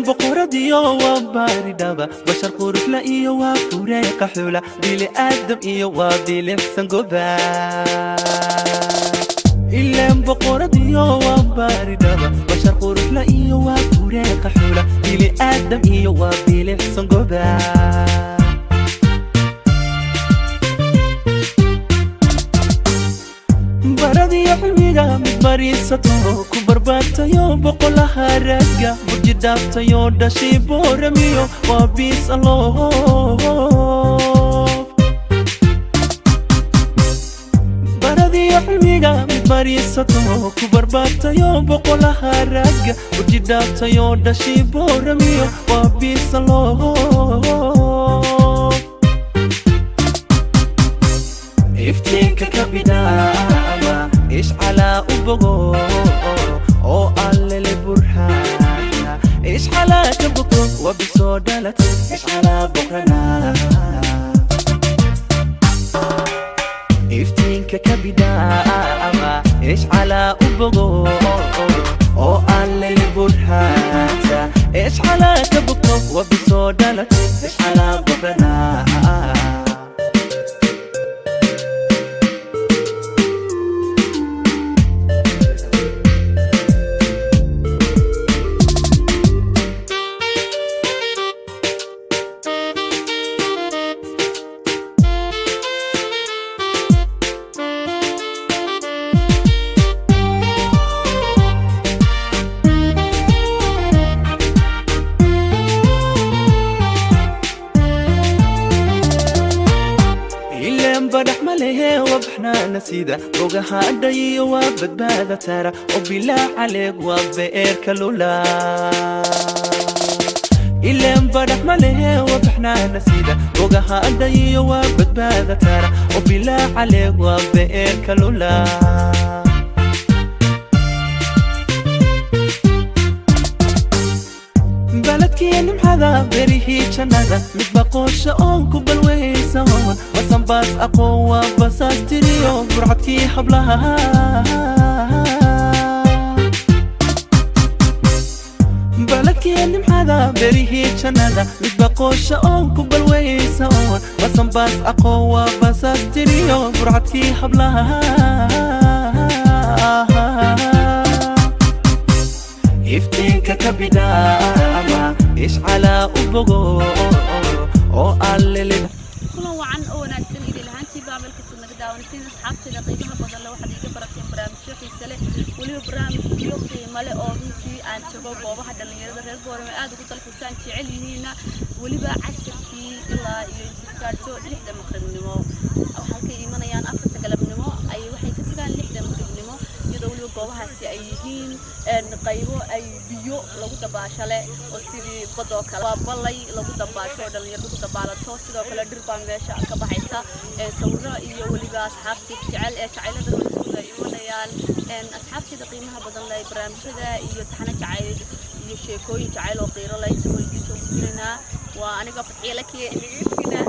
Boqoradiyo waa baaridhaba, bashar quruxla iyo waa fureeqa xula, bili aadam iyo waa bilicsan goba. Ileen boqoradiyo waa baaridhaba, bashar quruxla iyo waa fureeqa xula, bili aadam iyo waa bilicsan goba. Baradiyo cilmiga mid bariisato ku barbaartayo, boqolaha ragga burji dhaaftayo, dhashay booramiyo waa biis aloof. Baradiyo cilmiga mid bariisato ku barbaartayo, boqolaha ragga burji dhaaftayo, dhashay booramiyo waa biis aloof. Iftiinka ka bidhaama ishcalaa u bogo oo allele burhaana, ishcalaa ka bogo waa bisoo dhalatay, ishcalaa boqrana. Iftiinka ka bidhaama ishcalaa u bogo oo allele burhaanta, ishcalaa ka bogo waa bisoo dhalatay, ishcalaa boqrana. Ileen badhax ma lehe wabaxnaana sida bogaha adhayiyo waa badbaada tara oo bilaa caleeg waa beerka lula. Ileen badhax ma lehe wabaxnaana sida bogaha adhayiyo waa badbaada tara oo bilaa caleeg waa beerka lula. Baladkii nimxada, berihii jannada, mid baqoosha oon ku balweysa oon basanbaas aqoon waa basaas tiriyo burcadkii hablaha. Baladkii nimxada, berihii jannada, mid baqoosha oon ku balweysa oon basanbaas aqoon waa basaas tiriyo burcadkii hablaha. Iftiinka ka bidhaama ishcalaa u bogo oo allele. Kulan wacan oo wanaagsan idin lahaantiiba meel kastood naga daawanaysiin, asxaabteeda qiimaha badan leh. Waxaad iiga barateen barnaamijyo xiise leh, weliba barnaamijyo qiimo leh oo runtii aan tago goobaha dhallinyarada reer Boorame aad ugu dalxisaan jecel yihiinna, weliba casirkii ilaa iyo inta gaadhto 6da maqribnimo. Halkay imanayaan 4ta galabnimo ay waxay ka tagaan 6da maqribnimo, iyadoo weliba goobahaasi ay yihiin qaybo ay biyo lagu dabaasho leh oo sidii badoo kale waa balay lagu dabaasho oo dhalinyaradu ku dabaalato. Sidoo kale dhir baa meesha ka baxaysa, sawiro iyo weliba asxaabtii jecel ee jacaylada ruuxooda imanayaan. Asxaabteeda qiimaha badan leh, barnaamijyada iyo taxane jacayl iyo sheekooyin jacayl oo qiiro leh inta weligiin soo gudbinaynaa. Waa aniga Fatxiye Lakiye inaga tegina.